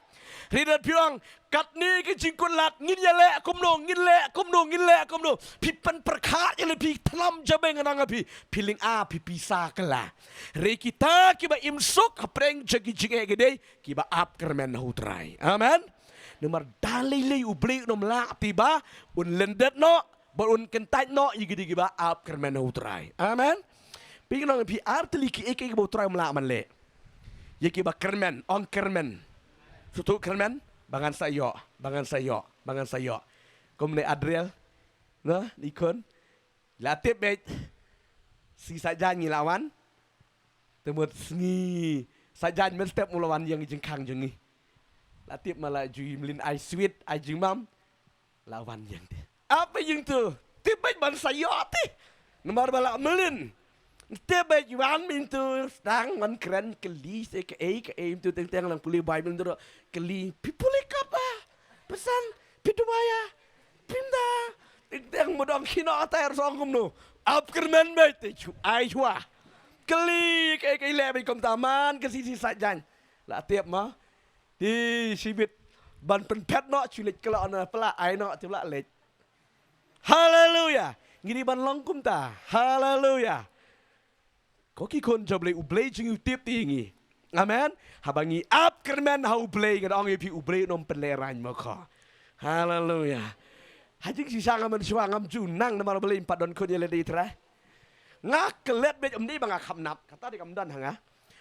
Hynrei da phi ong, katne ka jingkutlad, ngin ïaleh kumno, ngin leh kumno, ngin leh kumno. Phi pynpyrkhat ïa lade, phi thnam jabieng, ngan ong ïa phi, phi lynga, phi pisa kylla. Hynrei kita kiba im suk hapdeng jong ki jingeh ki dei kiba ap kyrmen ha u Trai. Amen. Namar da lei lei u Blei un ym lah te ba un lyndet noh, ba un kyntait noh ïa ki dei kiba ap kyrmen ha u Trai. Amen. Phi, ngan ong ïa phi, ar tylli kiei kiei kiba u Trai um lah ban leh. Ïa kiba kyrmen, ong kyrmen. Sngewthuh kyrmen, ba ngan sa ïoh, ba ngan sa ïoh, ba ngan sa ïoh. Kumne Adriel, no, i khun. La tip beit. Sngi Saitjaiñ ngi la wan. Te mut sngi Saitjaiñ mynstep u la wan ïeng jingkhang jong ngi. La tip ma, la ju mlien ai sweet, ai jingbam. La wan ïeng te. Ap ïeng tu. Tip beit ban sa ïoh te. Namar ba la mlien. Tip beit wan ïeng tu, sdang wan kren, kylli se kaei kaei tu, teng teng lang pule Baibl tu, kylli, phi pule kot ba? Pasan, phi duwai ïa? Pynda. Teng teng mudong kino atai, song kumno. Ap kyrmen beit te, shu ai shuwa. Kylli kaei kaei, leh beit kumta man ka sngi Saitjaiñ. La tip ma. Te shibit ban pynphet noh, shu leit kylla na pla, ai noh te pla leit. Haleluya. Ngi dei ban long kumta. Haleluya. Ko ki khun jong U Blei, U Blei jong ngi u tip ïa ngi. Amen. Haba ngi ap kyrmen ha U Blei, nga da ong ïa phi, U Blei un ym pynlehraiñ mo ko. Haleluya. Ha jingshisha nga mynshuwa ngam ju nang namar balei? Ym pat don khun ïalade, Trai. Nga klet beit, ym dei ba nga kham nap. Kata dei kam don ha nga.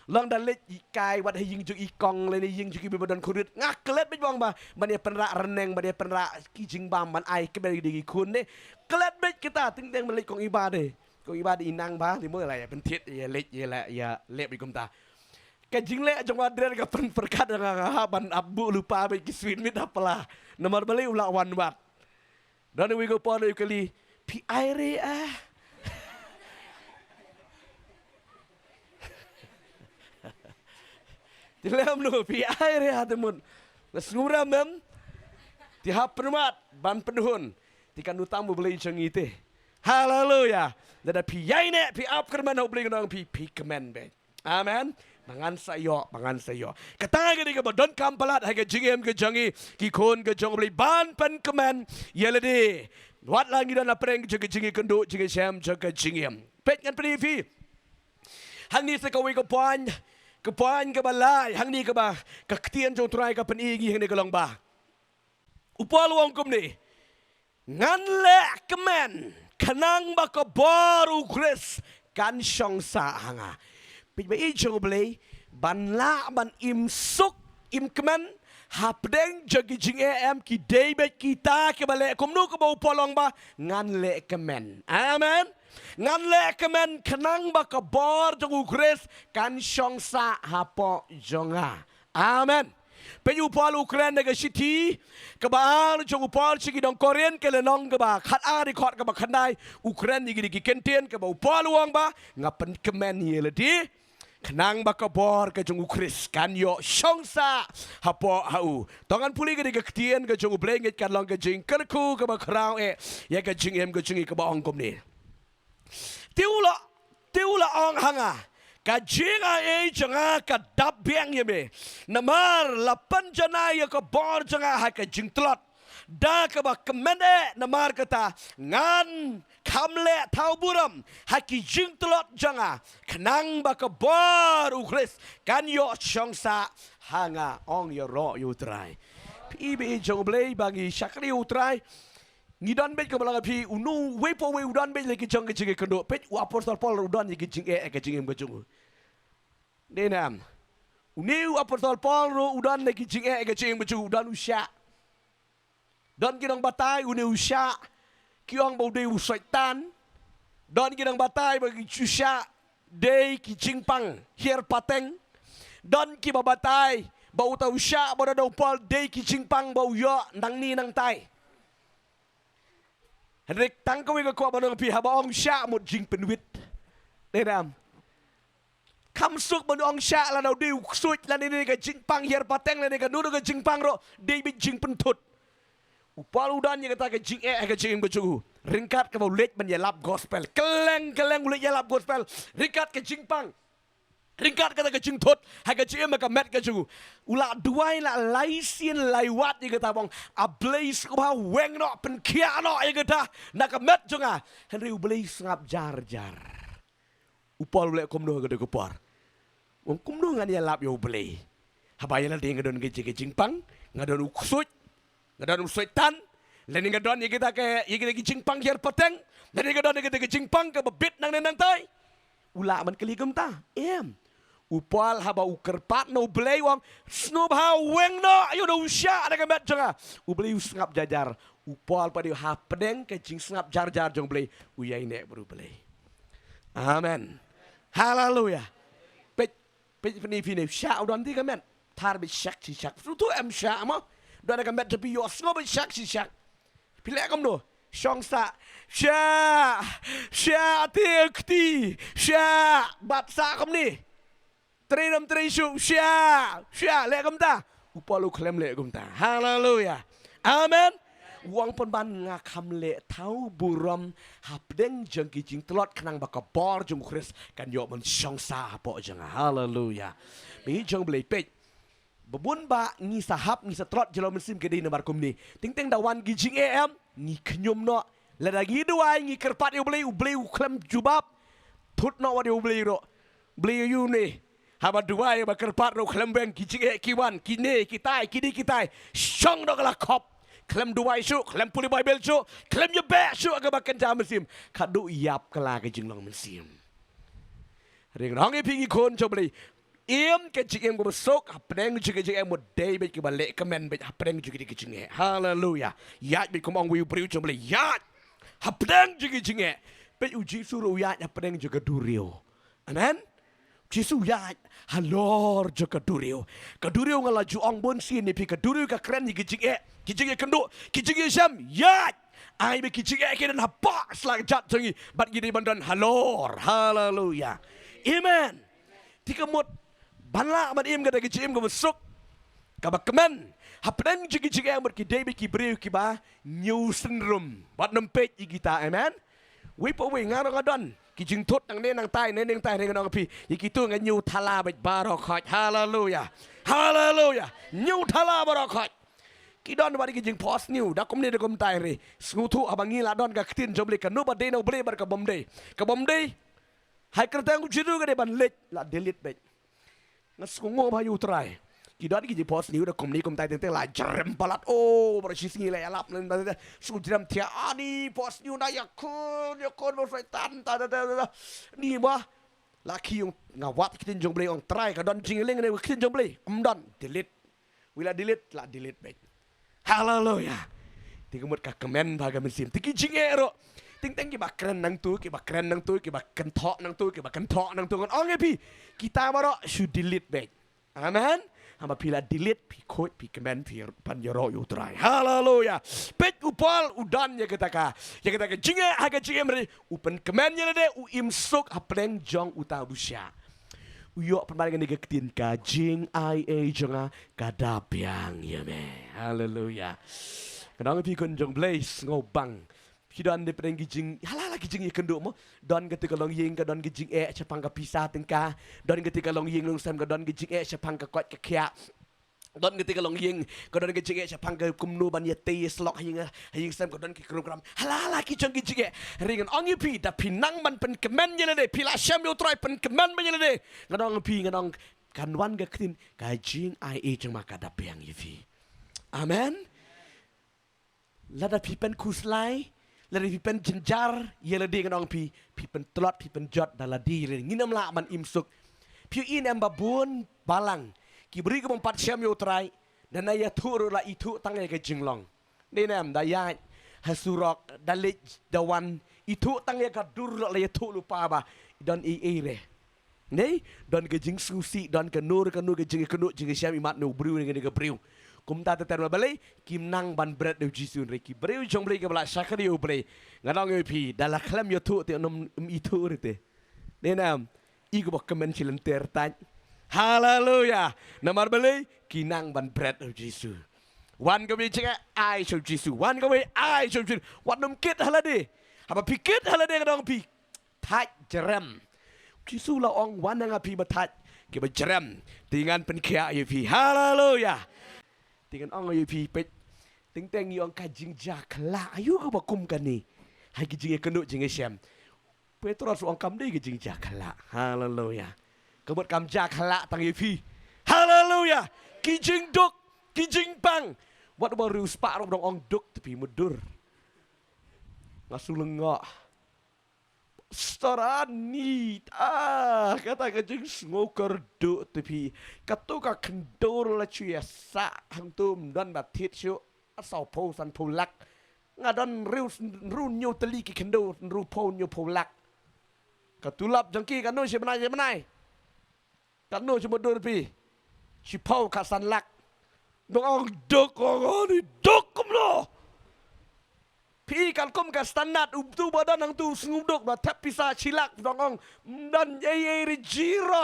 Long da leit kai wat ha ïing jong i kong lane ïing jong ki ba don khun rit. Nga klet beit ba ong ba ban ïa pynrah ryneng, ban ïa pynrah ki jingbam, ban ai kmen ïa ki khun ne. Klet beit kita, teng teng ban leit kong i ba de. Kong i ba de i nang ba, te mo la ïa pynthied, ïa leit, ïa la, ïa leh beit kumta. Ka jingleh jong u Adrian ka pynpyrkhat ïa nga, nga hap ban ap buh lypa beit ki sweet meat ha pla. Namar balei? U la wan wad. Don uwei ka por u kylli, phi ai re ah? Te lem no, phi ai re ah te mut. La sngewrem em? Te hap pynwad ban pynhun. Te kan utang U Blei jong ngi te. Haleluya. Lada phi ïaineh, phi ap kyrmen ha U Blei, nga ong phi, phi kmen beit. Amen. Ba ngan sa ïoh, ba ngan sa ïoh. Kata ka dei kaba donkam palat ha ka jingim ka jong ngi ki khun ka jong U Blei, ban pynkmen ïalade. Wat la ngi don ha pdeng jong ka jingïakynduh, jingïashem jong ka jingim. Peit, ngan pyni phi hangne sa kawei ka point, ka point kaba lai hangne kaba ka ktien jong U Trai ka pyni ïa ngi hangne ka long ba U Paul u ong kumne, ngan leh kmen khnang ba ka bor U Khrist kan shong sah ha nga. Peit, ba ïeit jong U Blei, ban lah ban im suk im kmen hapdeng jong ki jingeh em, ki dei beit kita kiba leh kumno, kaba U Paul u ong ba ngan leh kmen. Amen. Ngan leh kmen khnang ba ka bor jong U Khrist kan shong sah hapoh jong nga. Amen. Peit, U Paul u kren da ka shithi kaba ar jong U Paul sha ki nong Korinth, ka lynnong kaba khatar, dkhot kaba khyndai, u kren ïa kine ki kyntien kaba U Paul u ong ba nga pynkmen ïalade khnang ba ka bor ka jong U Khrist kan ïoh shong sah hapoh ha u. To ngan pule ka dei ka ktien ka jong U Blei, ngeit kan long ka jingkyrkhu kaba khraw eh ïa ka jingim ka jong ngi, kaba ong kumne. Te u la, te u la ong ha nga, ka jingai ei jong nga ka dap biang ïa me, namar la pynjanai ïa ka bor jong nga ha ka jingtlot. Da kaba kmen eh, namar kata ngan kham leh thaw burom ha ki jingtlot jong nga, khnang ba ka bor U Khrist kan ïoh shong sah ha nga. Ong ïaroh ïa U Trai. Phi, ba ïeit jong U Blei, ba ngi shakri U Trai. Ngi don beit, kumba la nga ong ïa phi, uno uwei pa uwei u don beit la ki jong ka jingïakynduh. Peit, u apostol Paul ruh u don ïa ki jingeh ha ka jingim ka jong u. Dei ne em? Une u apostol Paul ruh u don la ki jingeh ha ka jingim ka jong u, u don u shiah. Don ki nongbatai, une u shiah ki ong ba u dei u Soitan. Don ki nongbatai ba ki, u shiah dei ki jingpang hiar pateng. Don kiba batai ba uta u shiah ba u don da u Paul dei ki jingpang ba u ïoh nangne nangtai. Hynrei tang kawei ka kwah ban ong ïa phi, haba ong shiah mut jingpynwit. Dei ne em? Kham suk ban ong shiah lada u dei u ksuid, lane ka jingpang hiar pateng, lane kano kano ka jingpang ruh, dei beit jingpynthut. U Paul u don ïa kata ka jingeh ha ka jingim ka jong u, ryngkat kaba u leit ban ïalap gospel. Kylleng kylleng u leit ïalap gospel ryngkat ka jingpang, ryngkat kata ka jingthut ha ka jingim, ha ka met ka jong u. U la duwai la lai sien lai wat ïa kata, ba ong, A Blei, sngewbha weng noh, pynkhiah noh ïa kata na ka met jong nga. Hynrei U Blei u sngap jar jar. U Paul u leh kumno ha kata ka por? U ong, kumno ngan ïalap ïa U Blei haba ïa lade nga don ka jing, ka jingpang, nga don u ksuid, nga don u Soitan, lane nga don ïa kita ka, ïa kita ki jingpang hiar pateng, lane nga don ïa kita ki jingpang kaba bit nangne nangtai? U lah ban kylli kumta? Em. U Paul haba u kyrpad na U Blei u ong, sngewbha weng noh ïa u shiah na ka met jong nga. U Blei u sngap jar jar. U Paul pat u, hapdeng ka jingsngap jar jar jong U Blei, u ïaineh bad U Blei. Amen. Haleluya. Peit, peit, peit, peit, u shiah u don te ka met. Thar beit shak shi shak. Shu tu em shiah mo. Don ha ka met jong phi, ïohsngew beit shak shi shak. Phi leh kumno? Shong sah. Shiah. Shiah te kti. Shiah. Bat sah kumne. Trei dam trei shuh, shiah, shiah, leh kumta. U Paul u khlem leh kumta. Haleluya. Amen. U ong, pynban nga kham leh thaw burom hapdeng jong ki jingtlot, khnang ba ka bor jong U Khrist kan ïoh ban shong sah hapoh jong nga. Haleluya. Ba ïeit jong U Blei, peit. Ba bun ba ngi sa hap, ngi sa tlot jylliew mynsiem ka dei namar kumne. Teng teng da wan ki jingeh em, ngi khñium noh, Lada ngi duwai, ngi kyrpad ïa U Blei, U Blei u khlem jubab. Thut noh wat ïa U Blei ruh. Blei ïa une. Haba duwai, haba kyrpad ruh khlem weng, ki jingeh ki wan, kine, kitai, kine, kitai. Shong noh ka la khop. Khlem duwai shuh, khlem pule Baibl shuh, khlem ïabeh shuh ha kaba kynja mynsiem. Khadduh ïap ka la ka jinglong mynsiem. Ring rong ïa phi ngi khun jong U Blei. Im ka jingim kaba suk, hapdeng jong ka jingeh mut dei beit kiba leh kmen beit hapdeng jong ka jingeh. Haleluya. Ïaid beit kum ong uwei u briew jong U Blei. Ïaid. Hapdeng jong ka jingeh. Beit U Jisu ruh u ïaid hapdeng jong ka duriaw. Amen. Jisu ïaid halor jong ka duriaw. Ka duriaw nga la ju ong bun sien ïa phi ka duriaw ka kren ïa ki jingeh. Ki jingeh kynduh. Ki jingeh shem. Ïaid. Ai ba ki jingeh ki don hapoh sla ka jait jong ngi. Bad ngi dei ban don halor. Haleluya. Amen. Te ka mut ban lah ban im kata ka jingim kaba suk, kaba kmen. Hapdeng jong ki jingeh mut ki dei beit ki briew kiba ñiew synrum. Wat nym peit ïa kita, amen. Wei pa wei nga ruh nga don ki jingthut nangne nangtai, nangne nangtai, nga ong ïa phi. Ïa kito nga ñiew thala beit baroh khoit. Haleluya. Haleluya. Ñiew thala baroh khoit. Ki don bad ki jingphohsniew da kumne da kumtai re. Sngewthuh haba ngi la don ka ktien jong U Blei, kano ba dei na U Blei bad ka bym dei. Ka bym dei. Hai kyrteng U Jisu ka dei ban leit, la delete beit. Nga sngew nguh ba ïa U Trai. Ki don ki jingphohsniew da kumne kumtai teng teng la jrem palat. Oh, baroh shi sngi la ïalap. Sngew jrem thiah, ani phohsniew na ïakhun, ïakhun ba Soitan, ta ta ta ta. Ni ba la ki ong nga wad ktien jong U Blei, ong Trai ka don jingïaling ne ktien jong U Blei. Ym don, delete. Wei la delete, la delete beit. Haleluya. Te ka mut ka kmen ba ka mynsiem. Te ki jingeh ruh. Teng teng kiba kren nangtu, kiba kren nangtu, kiba kynthoh nangtu, kiba kynthoh nangtu. Ngan ong ïa phi. Kita baroh shu delete beit. Amen. Haba phi la delete, phi khuid, phi kmen, phi pan ïaroh ïa U Trai. Haleluya. Peit u Paul u don ïa kata ka. Ïa kata ka jingeh, ha ka jingim re. U pynkmen ïa lade, u im suk hapdeng jong uta u bishar. U ïoh pynban kane ka ktien, ka jingaiei jong nga ka da biang ïa me. Haleluya. Ngan ong ïa phi khun jong U Blei, sngewbang. Phi don dei pdeng ki jing, hala hala ki jingïakynduh mo. Don kata ka longïing ka don ka jingeh shaphang ka pisa tyngka. Don kata ka longïing longsem ka don ka jingeh shaphang ka koit ka khiah. Don kata ka longïing ka don ka jingeh shaphang ka kumno ban ïatei ïasyllok ha ïing, ha ïing sem ka don ki krum kram. Hala hala ki jong ki jingeh. Ring ngan ong ïa phi da phi nang ban pynkmen ïa lade, phi la shem ïa U Trai, pynkmen ban ïa lade. Ngan ong ïa phi, ngan ong kan wan ka ktien, ka jingaiei jong ma ka da biang ïa phi. Amen. Lada phi pynkhuslai, lada phi pynjynjar ïa lade, ngan ong phi, phi pyntlot, phi pynjot da lade ïa lade. Ngin ym lah ban im suk. Phi ïohi ne em ba bun balang ki briew ki bym pat shem ïa U Trai, da na ïathuh ruh la ithuh tang ïa ka jinglong. Dei ne em, da ïaid ha surok, da leit da wan, ithuh tang ïa ka dur ruh la ïathuh lypa ba i don ei ei re. Dei, don ka jingsngewsih, don kano re kano ka jingïakynduh jingïashem imat na u briew ne kane ka briew. Kumta te ter ma balei kim nang ban bret ïa U Jisu, hynrei ki briew jong U Blei kiba la shakri ïa U Blei. Ngan ong ïa phi, da la khlem ïathuh te ym ithuh re te. Dei ne em, i kaba kmen shi lynter tait. Haleluya. Namar balei ki nang ban bret ïa U Jisu. Wan kawei jingeh, ai sha U Jisu. Wan kawei, ai sha U Jisu. Wat nym kit ha lade. Haba phi kit ha lade ngan ong phi thait jrem. Jisu la ong, wan na nga phi ba thait, kiba jrem, te ngan pynkhiah ïa phi. Haleluya. Te ngan ong ïa phi, peit. Teng teng ngi ong ka jingjia khyllah. Aïu kaba kum kane? Ha ki jingïakynduh jingïashem. Petros u ong kam dei ka jingjia khyllah. Haleluya. Ka mut kam jia khyllah tang ïa phi. Haleluya. Ki jingduk, ki jingpang. Wat uba riewspah ruh dang ong duk te phi mutdur. Nga shu lyngngoh. Star ani, ah, kata ka jingsngew kyrduh te phi. Kato ka khyndew la shu ïa sah hangto, ym don ba thied shuh. Saw phew san phew lak. Nga don hynriew, hynriew hynñiew tylli ki khyndew, hynriew phew hynñiew phew lak. Ka tulop jong ki kano shi bnai shi bnai. Katno shi mutdur phi? Shiphew khatsan lak. Dang ong duk, ong ani duk kumno? Phi katkum ka standard uto ba don hangto u sngewduk ba thep pisa shi lak, dang ong ym don ei ei re, zero.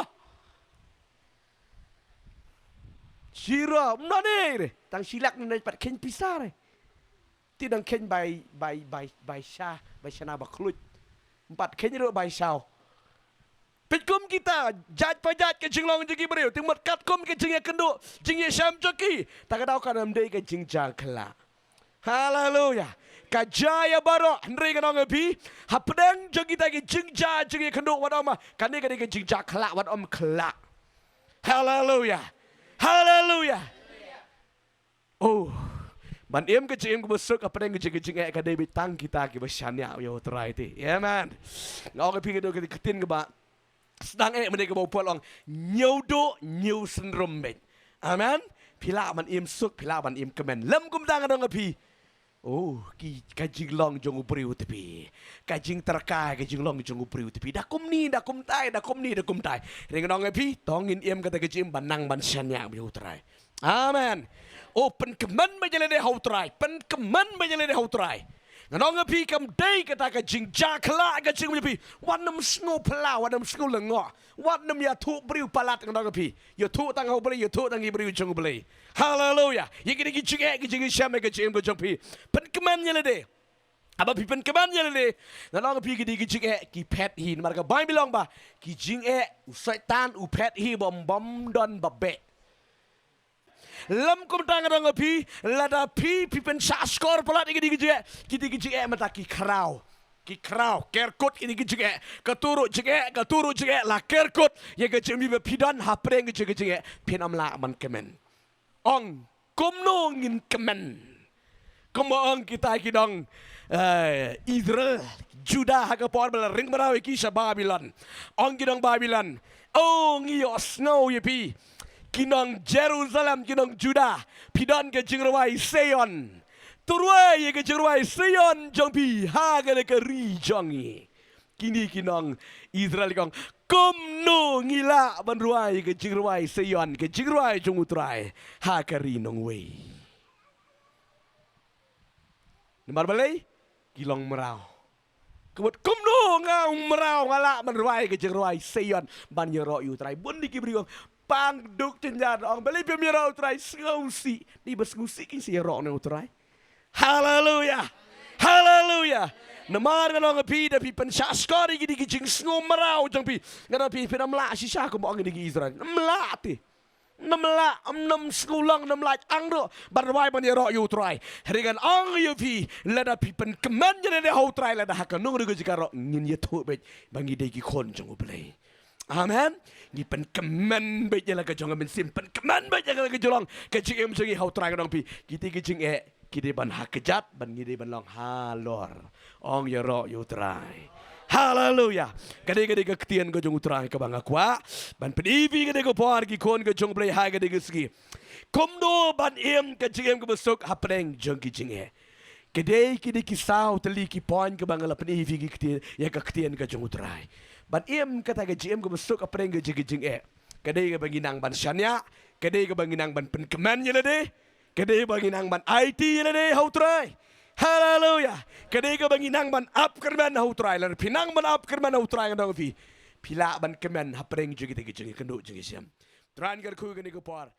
Zero, ym don ei re. Tang shi lak ne pat kheiñ pisa re. Te dang kheiñ bai, bai, bai, bai sha, bai shana ba khluit. Ym pat kheiñ ruh bai shaw. Peit kum kita, jait pa jait ka jinglong jong ki briew. Te mut katkum ka jingïakynduh, jingïashem jong ki, ta ka daw kan ym dei ka jingjia khyllah. Haleluya. Ka jia ïa baroh, hynrei ngan ong ïa phi, hapdeng jong kita ki jingjia jingïakynduh wat ym, kane ka dei ka jingjia khlak, wat ym khlak. Haleluya. Haleluya. Oh, ban im ka jingim kaba suk hapdeng ka jing, ka jingeh ka dei beit tang kita kiba shaniah ïa U Trai te. Amen. Nga ong ïa phi ka dei ka ktien kaba sdang eh mynne kaba u Paul ong, ñiew duh, ñiew synrum beit. Amen. Phi lah ban im suk, phi lah ban im kmen. Lym kumta nga ong ïa phi, oh, ki, ka jinglong jong u briew te phi, ka jingtyrkhai ka jinglong jong u briew te phi, da kumne, da kumtai, da kumne, da kumtai. Hynrei ngan ong ïa phi, to ngin im kata ka jingim ban nang ban shaniah beit ïa U Trai. Amen. Oh, pynkmen beit ïa lade ha U Trai, pynkmen beit ïa lade ha U Trai. Ngan ong ïa phi, kam dei kata ka jingjia khlak ka jingim ïa phi. Wat nym sngew phylla, wat nym sngew lyngngoh. Wat nym ïathuh briew palat, ngan ong ïa phi. Ïathuh tang ha U Blei, ïathuh tang ïa ki briew jong U Blei. Haleluya. Ïa kine ki jingeh, ki jingshem, ki jingim ka jong phi, pynkmen ïa lade. Haba phi pynkmen ïa lade, ngan ong ïa phi, kine ki jingeh ki phet hi. Namar ka Baibl ong ba ki jingeh, u Soitan u phet hi bym, bym don ba beh. Lym kumta ngan ong ïa phi, lada phi, phi pynshah shkor palat ïa kine ki jingeh, kine ki jingeh mynta ki khraw. Ki khraw, ker kut kine ki jingeh. Kato ruh jingeh, kato ruh jingeh, la ker kut ïa ka jingim ba phi don hapdeng ka jingeh, phin ym lah ban kmen. Ong, kumno ngin kmen? Kumba ong kita ki nong, eh, Israel, Judah, ha ka por ba la ring mraw ïa ki sha Babilon. Ong ki nong Babilon, oh, ngi ïohsngew ïa phi. Ki nong Jerusalem, ki nong Judah, phi don ka jingrwai Sion. To rwai ïa ka jingrwai Sion jong phi ha kane ka ri jong ngi. Kine ki nong Israel ki ong, kumno ngi lah ban rwai ïa ka jingrwai Sion, ka jingrwai jong U Trai, ha ka ri nongwei? Namar balei? Ki long mraw. Ka mut kumno nga u mraw nga lah ban rwai ka jingrwai Sion ban ïaroh ïa U Trai? Bun na ki briew ong, pang duk jynjar, ong, balei phim ïaroh U Trai? Sngewsih. Dei ba sngewsih kin sa ïaroh ne U Trai? Haleluya. Haleluya. Namar ngan ong ïa phi, da phi pynshah shkor ïa kine ki jingsngew mraw jong phi, ngan ong ïa phi, phin ym lah shisha kumba ong kine ki Israel. Ym lah te. Ym lah, ym, ym sngew long, ym lah ang ruh ban rwai ban ïaroh ïa U Trai. Hynrei ngan ong ïa phi, lada phi pynkmen ïa lade ha U Trai, lada ha kano kano ka jaka ruh ngin ïathuh beit ba ngi dei ki khun jong U Blei. Amen. Ngi pynkmen beit ïa la ka jong ka mynsiem, pynkmen beit ïa la ka jinglong, ka jingim jong ngi ha U Trai, ngan ong ïa phi, kite ki jingeh ki dei ban ha kjat, ban ngi dei ban long halor. Ong ïaroh ïa U Trai. Haleluya. Ka dei, ka dei ka ktien ka jong U Trai kaba nga kwah ban pyni ïa phi kane ka por, ki khun ka jong U Blei, ha kane ka sngi. Kumno ban im ka jingim kaba suk hapdeng jong ki jingeh? Ka dei kine ki saw tylli ki point kaba nga la pyni ïa phi ki ktien, ïa ka ktien ka jong U Trai. Ban im kata ka jingim kaba suk hapdeng ka jing, ka jingeh, ka dei kaba ngi nang ban shaniah, ka dei kaba ngi nang ban pynkmen ïa lade, ka dei ba ngi nang ban aiti ïa lade ha U Trai. Haleluya. Ka dei kaba ngi nang ban ap kyrmen ha U Trai. Lada phi nang ban ap kyrmen ha U Trai, ngan ong ïa phi, phi lah ban kmen hapdeng jong kita ki jingïakynduh jingïashem. Trai un kyrkhu kane ka por.